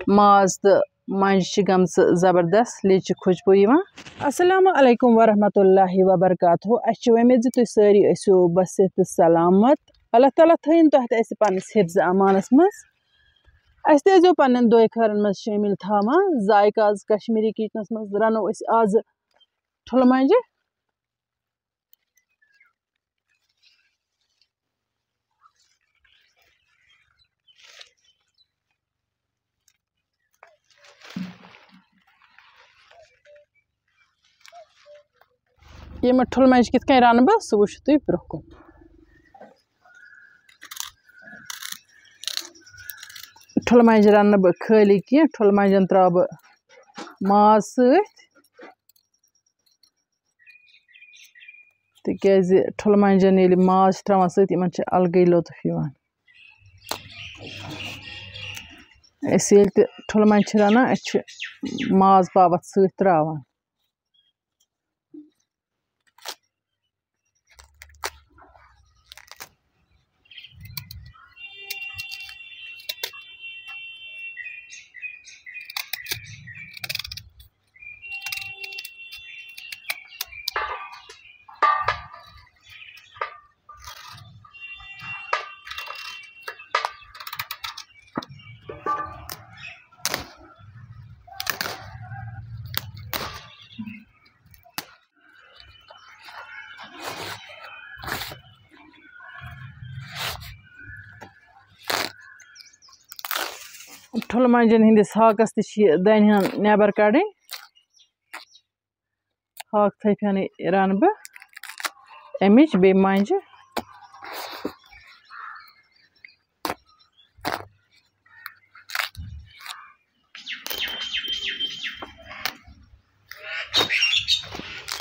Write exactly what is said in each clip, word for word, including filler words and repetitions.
ماز تہٕ مۄنجہِ چھِ گٔمژٕ زبردست، لیٚجہِ چھِ خوشبوٗ یِوان۔ السلام علیکم ورحمۃ اللہ وبرکاتہ۔ اَسہِ چھِ وۄمید زِ تُہۍ سٲری ٲسِو بصحت تہٕ سلامت۔ اللہ تعالیٰ تھٲیِن تۄہہِ تہٕ اَسہِ پنٛنِس حفظ امانس منٛز۔ اَسہِ تہِ ٲسۍزیو پنٛنٮ۪ن دۄے خٲرن منٛز شٲمِل تھاوان۔ ذایقہٕ آز کشمیٖری کِچنس منٛز رَنو أسۍ آز ٹھُلہٕ مۄنجہِ۔ یِم ٹھُلہٕ مۄنجہِ کِتھ کٔنۍ رَنہٕ بہٕ، سُہ وٕچھِو تُہۍ برٛونٛہہ کُن۔ ٹھُلہٕ مۄنجہِ رَنہٕ نہٕ بہٕ خٲلی کینٛہہ، ٹھُلہٕ مۄنجَن ترٛاوٕ بہٕ ماز سۭتۍ۔ تِکیٛازِ ٹھُلہٕ مۄنجَن ییٚلہِ ماز چھِ ترٛاوان سۭتۍ، یِمَن چھِ الگٕے لطف یِوان۔ أسۍ ییٚلہِ تہِ ٹھُلہٕ مۄنجہِ چھِ رَنان، أسۍ چھِ ماز پاوَتھ سۭتۍ ترٛاوان۔ ٹھُلہٕ مۄنجَن ہٕنٛدِس ہاکَس تہِ چھِ یہِ دانہِ ہَن نٮ۪بَر کَڑٕنۍ۔ ہاکھ تھٔپۍ ہَنٕے رَنہٕ بہٕ اَمِچ بیٚیہِ مۄنجہِ۔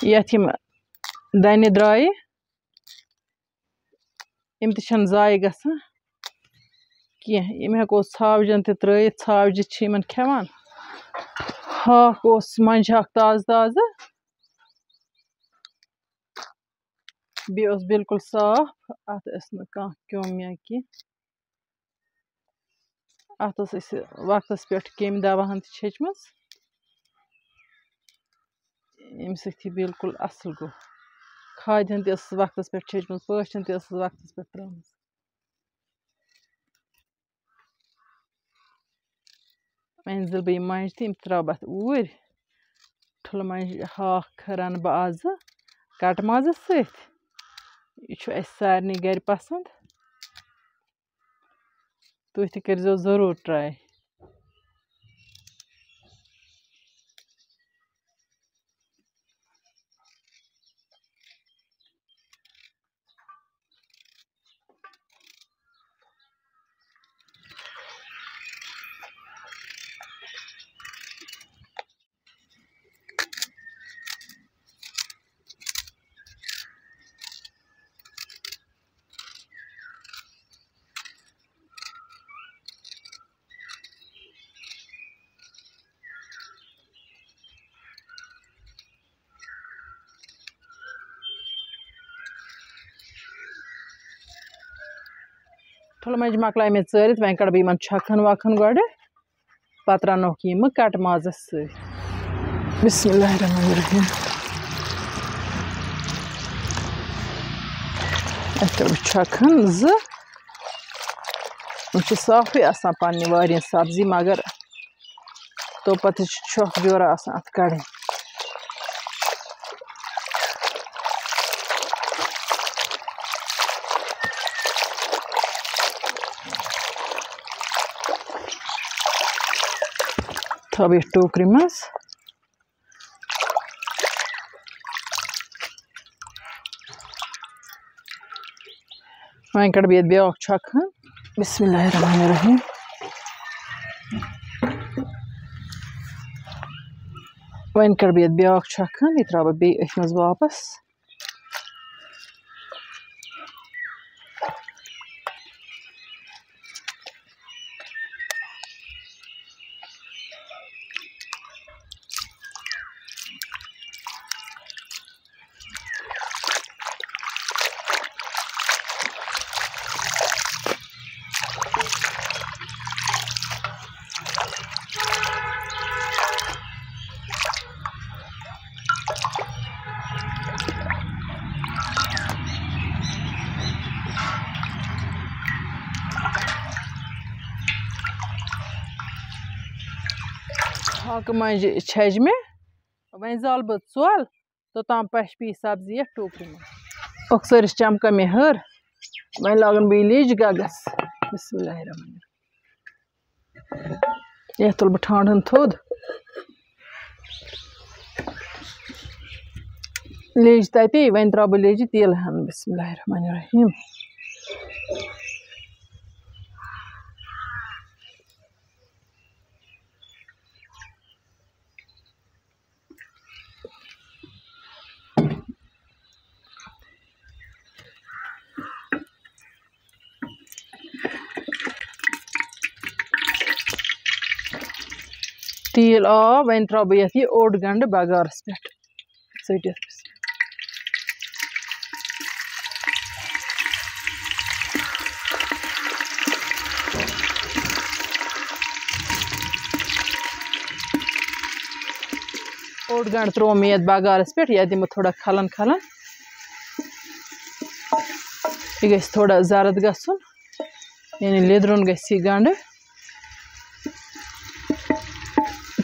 یَتھ یِم دَنہِ درٛایہِ، یِم تہِ چھَنہٕ ضایع گژھان کینٛہہ۔ یِم ہٮ۪کو ژھاوجَن تہِ ترٛٲیِتھ، ژھاوجہِ چھِ یِمَن کھٮ۪وان۔ ہاکھ اوس مۄنجہِ ہاکھ تازٕ تازٕ، بیٚیہِ اوس بِلکُل صاف، اَتھ ٲس نہٕ کانٛہہ کیوٚم یا کینٛہہ۔ اَتھ ٲس اَسہِ وقتَس پٮ۪ٹھ کیٚمۍ دَوا ہَن تہِ چھٔچمٕژ، ییٚمہِ سۭتۍ یہِ بِلکُل اَصٕل گوٚو۔ کھادِ ہَن تہِ ٲسٕس وقتَس پٮ۪ٹھ چھٔچمٕژ، پٲشہِ ہَن تہِ ٲسٕس وقتَس پٮ۪ٹھ ترٛٲومٕژ۔ وۄنۍ زِلہٕ بہٕ یِم مۄنجہِ تہٕ یِم ترٛاوٕ بہٕ اَتھ اوٗرۍ۔ ٹھُلہٕ مۄنجہِ ہاکھ رَنہٕ بہٕ آزٕ کَٹہٕ مازَس سۭتۍ۔ یہِ چھُ اَسہِ سارنٕے گَرِ پَسنٛد۔ تُہۍ تہِ کٔرۍزیو ضروٗر try۔ ٹھُلہٕ مۄنجہِ مۄکلایہِ مےٚ ژٲرِتھ، وۄنۍ کَڑٕ بہٕ یِمَن چھۄکہٕ ہَن وۄکہٕ ہَن گۄڈٕ، پَتہٕ رَنوکھ یِمہٕ کَٹہٕ مازَس سۭتۍ۔ بسم اللہ الرحمن الرحیم۔ اَتھ کَڑٕ بہٕ چھۄکہٕ ہَن زٕ۔ یِم چھِ صافٕے آسان پنٛنہِ وارِ ہِنٛز سبزی، مگر توپتہٕ چھِ چھۄکھ جورا آسان اَتھ کَڑٕنۍ۔ تھاوٕ یَتھ ٹوٗکرِ منٛز۔ وۄنۍ کَڑٕ بہٕ یَتھ بیٛاکھ چھۄکھ ہن۔ بسم اللہ الرحمن الرحیم۔ وۄنۍ کَڑٕ بہٕ یَتھ بیٛاکھ چھۄکھ ہن، یہِ ترٛاوٕ بہٕ بیٚیہِ أتھۍ منٛز واپَس۔ ہاکہٕ مۄنجہِ چھَجہِ مےٚ، وۄنۍ زالہٕ بہٕ ژۄل، توٚتام پَشہِ پیٚیہِ سبزی یَتھ ٹوٗکرِ منٛز۔ اکھ سٲرِس چمکہٕ مےٚ ہٕر، وۄنۍ لاگَن بہٕ یہِ لیٚج گَگَس۔ بسم اللہ الرحمن الرحیم۔ یَتھ تُلہٕ بہٕ ٹھانٛڈ ہن تھوٚد۔ لیٚج تَتی، وۄنۍ ترٛاوٕ بہٕ لیٚجہِ تیٖل ہن۔ بسم اللہ الرحمن الرحیم۔ تیٖل آو، وۄنۍ ترٛاوٕ بہٕ یَتھ یہِ اوٚڑ گنٛڈٕ بَغارَس پٮ۪ٹھ ژٔٹِتھ۔ اوٚڑ گنٛڈٕ ترٛوو مےٚ یَتھ بَغارَس پٮ۪ٹھ، یَتھ دِمہٕ بہٕ تھوڑا کھَلَن کھَلَن۔ یہِ گژھِ تھوڑا زرٕد گژھُن، یعنی لیٚدرُن گژھِ یہِ گنٛڈٕ۔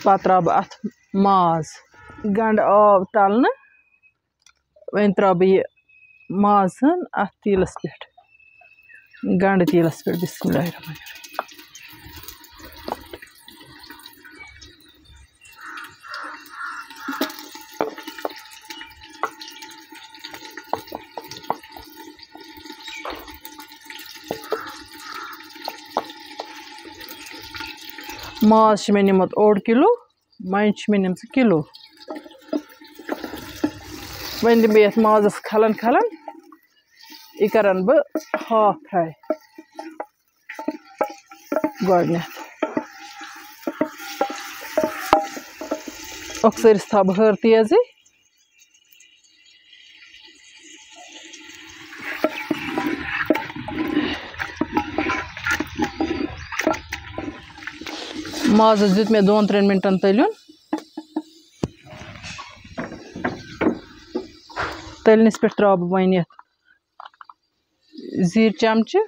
پَتہٕ ترٛاوٕ بہٕ اَتھ ماز۔ گنٛڈٕ آو تَلنہٕ، وۄنۍ ترٛاوٕ بہٕ یہِ ماز ہن اَتھ تیٖلَس پٮ۪ٹھ، گنٛڈٕ تیٖلَس پٮ۪ٹھ۔ بسم اللہ الرحمن الرحیم۔ ماز چھِ مےٚ نیوٗمُت اوٚڑ کِلوٗ، مۄنجہِ چھِ مےٚ نِمژٕ کِلوٗ۔ وۄنۍ دِمہٕ بہٕ یَتھ مازَس کھَلَن کھَلَن، یہِ کَرَن بہٕ half fry گۄڈٕنٮ۪تھ۔ اکھ سٲرِس تھاوٕ بہٕ ہٕر تیزٕے۔ مازَس دیُت مےٚ دۄن ترٛٮ۪ن مِنٹَن تٔلیُن۔ تٔلنِس پٮ۪ٹھ ترٛاوٕ بہٕ وۄنۍ یَتھ زیٖر چمچہٕ۔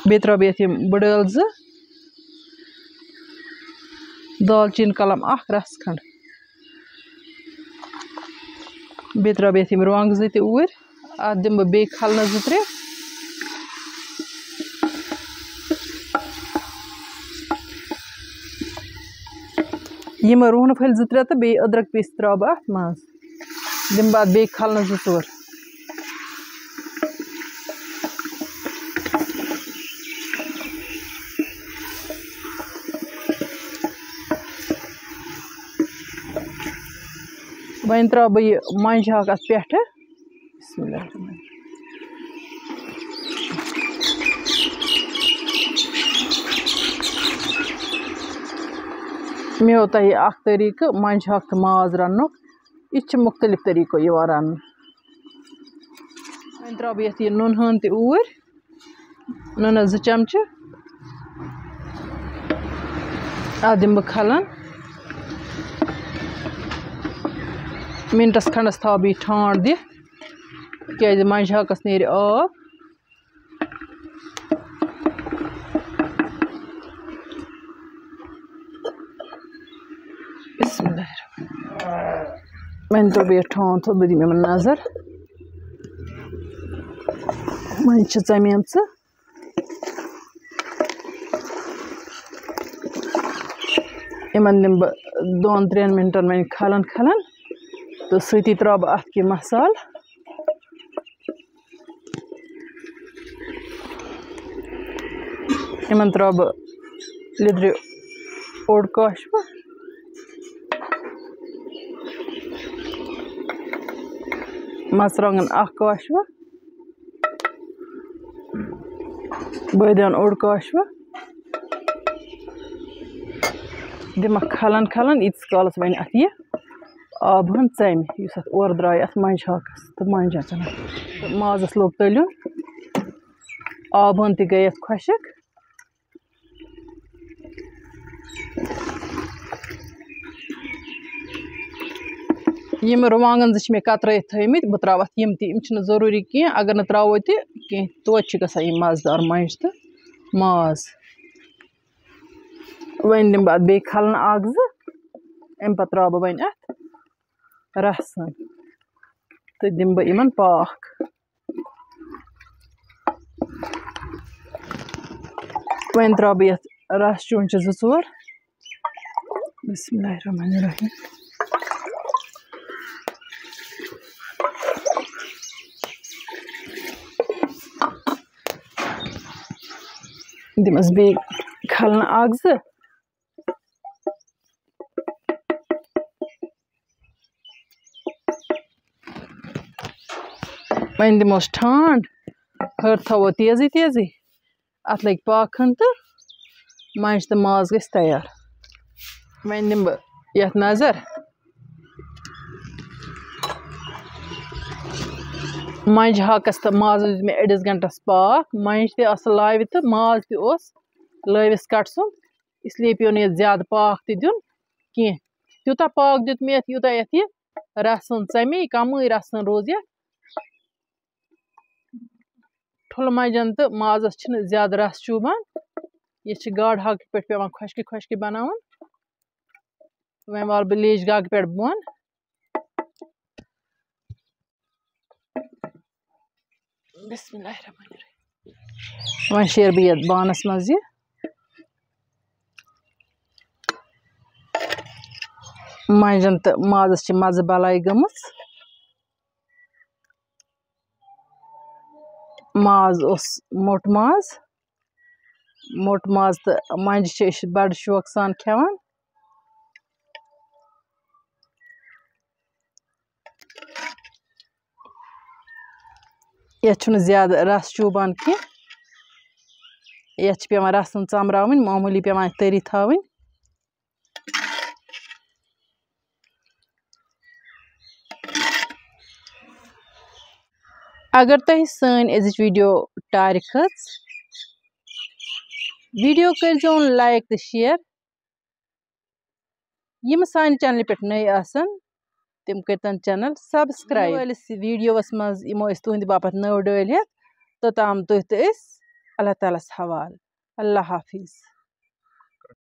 بیٚیہِ ترٛاوٕ بہٕ یَتھ یِم بٕڑ ٲلہٕ زٕ، دالچیٖن کلم اکھ، رَس کھنٛڈ۔ بیٚیہِ ترٛاوٕ بہٕ یَتھ یِم رۄنٛگ زٕ تہِ اوٗرۍ۔ اَتھ دِمہٕ بہٕ بیٚیہِ کھلنہٕ زٕ ترٛےٚ۔ یِم رُہنہٕ پھٔلۍ زٕ ترٛےٚ تہٕ بیٚیہِ أدرَک پیٖس ترٛاوٕ بہٕ اَتھ منٛز۔ دِمہٕ بہٕ اَتھ بیٚیہِ کھلنہٕ زٕ ژور۔ وۄنۍ ترٛاوٕ بہٕ یہِ مۄنجہِ ہاکھ اَتھ پٮ۪ٹھٕ۔ بسم اللہ الرحمن الرحیم۔ مےٚ ووٚن تۄہہِ اَکھ طریٖقہٕ مۄنجہِ ہاکھ تہٕ ماز رَننُک۔ یہِ چھِ مُختٔلِف طریٖقو یِوان رَننہٕ۔ وۄنۍ ترٛاوٕ بہٕ یَتھ یہِ نُنہٕ ہٲن تہِ اوٗرۍ، نُنَس زٕ چمچہٕ۔ اَتھ دِمہٕ بہٕ کھلَن۔ مِنٹَس کھنٛڈَس تھاوٕ بہٕ یہِ ٹھانٛڈ دِتھ، تِکیٛازِ مۄنجہِ ہاکَس نیرِ آب۔ بسم اللہ الرحمن الرحیم۔ وۄنۍ ترٛوو بہٕ یَتھ ٹھانٛڈ تھوٚد، بہٕ دِمہٕ یِمَن نظر۔ وۄنۍ چھِ ژَمیمژٕ۔ یِمَن دِمہٕ بہٕ دۄن ترٛٮ۪ن مِنٹَن وۄنۍ کھلَن کھلَن، تہٕ سۭتی ترٛاوٕ بہٕ اَتھ کینٛہہ مصالہٕ۔ یِمَن ترٛاوٕ بہٕ لیٚدرِ اوٚڑ کاشوٕ، مَرژٕوانٛگَن اَکھ کاشوٕ، بٲدیان اوٚڑ کاشوٕ۔ دِمَکھ کھلَن کھلَن، ییٖتِس کالَس وۄنۍ اَتھ یہِ آب ہن ژَمہِ، یُس اَتھ اورٕ درٛاے اَتھ مۄنجہِ ہاکَس تہٕ مۄنجہِ ژٕنَن۔ تہٕ مازَس لوٚگ تٔلیُن۔ آبہٕ ہن تہِ گٔے یَتھ خۄشٕک۔ یِم رُوانٛگَن زٕ چھِ مےٚ کترٲیِتھ تھٲومٕتۍ، بہٕ ترٛاوٕ اَتھ یِم تہِ، یِم چھِنہٕ ضروٗری کینٛہہ، اگر نہٕ ترٛاوو تہِ کینٛہہ، توتہِ چھِ گژھان یِم مَزٕدار مۄنٛجہِ تہٕ ماز۔ وۄنۍ دِمہٕ بہٕ اَتھ بیٚیہِ کھلنہٕ اَکھ زٕ، اَمہِ پَتہٕ ترٛاوٕ بہٕ وۄنۍ اَتھ رَسَن تہٕ دِمہٕ بہٕ یِمَن پاکھ۔ وۄنۍ ترٛاوٕ بہٕ یَتھ رَس چونچہِ زٕ ژور۔ بسم اللہ الرحمن الرحیم۔ دِمَس بیٚیہِ کھلنہٕ اَکھ زٕ۔ وۄنۍ دِموس ٹھانٛڈ، ہٕر تھاوو تیزٕے تیزٕے، اَتھ لَگہِ پاکھ کھنٛڈ تہٕ مۄنٛجہِ تہٕ ماز گژھِ تیار۔ وۄنۍ دِمہٕ بہٕ یَتھ نظر۔ مۄنٛجہِ ہاکَس تہٕ مازَس دیُت مےٚ أڑِس گھنٹَس پاکھ، مۄنٛجہِ تہِ آسہٕ لٲوِتھ تہٕ ماز تہِ اوس لٲوِس کَٹہٕ سُنٛد، اس لیے پیوٚو نہٕ یَتھ زیادٕ پاکھ تہِ دیُن کینٛہہ۔ تیوٗتاہ پاکھ دیُت مےٚ یَتھ، یوٗتاہ یَتھ یہِ رَسُن ژَمے، کَمٕے رَسُن روٗز یَتھ۔ ٹھوٗلہٕ مۄنٛجَن تہٕ مازَس چھِنہٕ زیادٕ رَس چوٗبان۔ یہِ چھِ گاڈٕ ہاکہٕ پٲٹھۍ پٮ۪وان خۄشکہِ خۄشکہِ بَناوُن۔ وۄنۍ والہٕ بہٕ لیجہِ گاگہٕ پٮ۪ٹھ بۄن۔ بسم اللہ الرحمن الرحیم۔ وۄنۍ شیرٕ بہٕ یَتھ بانَس منٛز یہِ۔ مۄنٛجَن تہٕ مازَس چھِ مَزٕ بَلاے گٔمٕژ۔ ماز اوس موٚٹ ماز، موٚٹ ماز تہٕ مۄنٛجہِ چھِ أسۍ بَڑٕ شوقہٕ سان کھٮ۪وان۔ یَتھ چھُنہٕ زیادٕ رَس چوٗبان کینٛہہ، یَتھ چھِ پٮ۪وان رَسَن ژَمراوٕنۍ، معموٗلی پٮ۪وان تٔرِتھ تھاوٕنۍ۔ اگر تۄہہِ سٲنۍ أزِچ ویٖڈیو ٹارِ کھٔژ، ویٖڈیو کٔرۍزیون like تہٕ share۔ یِم سانہِ چینلہِ پٮ۪ٹھ نٔے آسَن، تِم کٔرۍتَن channel subscribe۔ یِنہٕ وٲلِس ویٖڈیووَس منٛز یِمو أسۍ تُہٕنٛدِ باپَتھ نٔو ڈٲلۍ ہٮ۪تھ، توٚتام تُہۍ تہٕ أسۍ اللہ تعالیٰ ہَس حوالہٕ۔ اللہ حافظ۔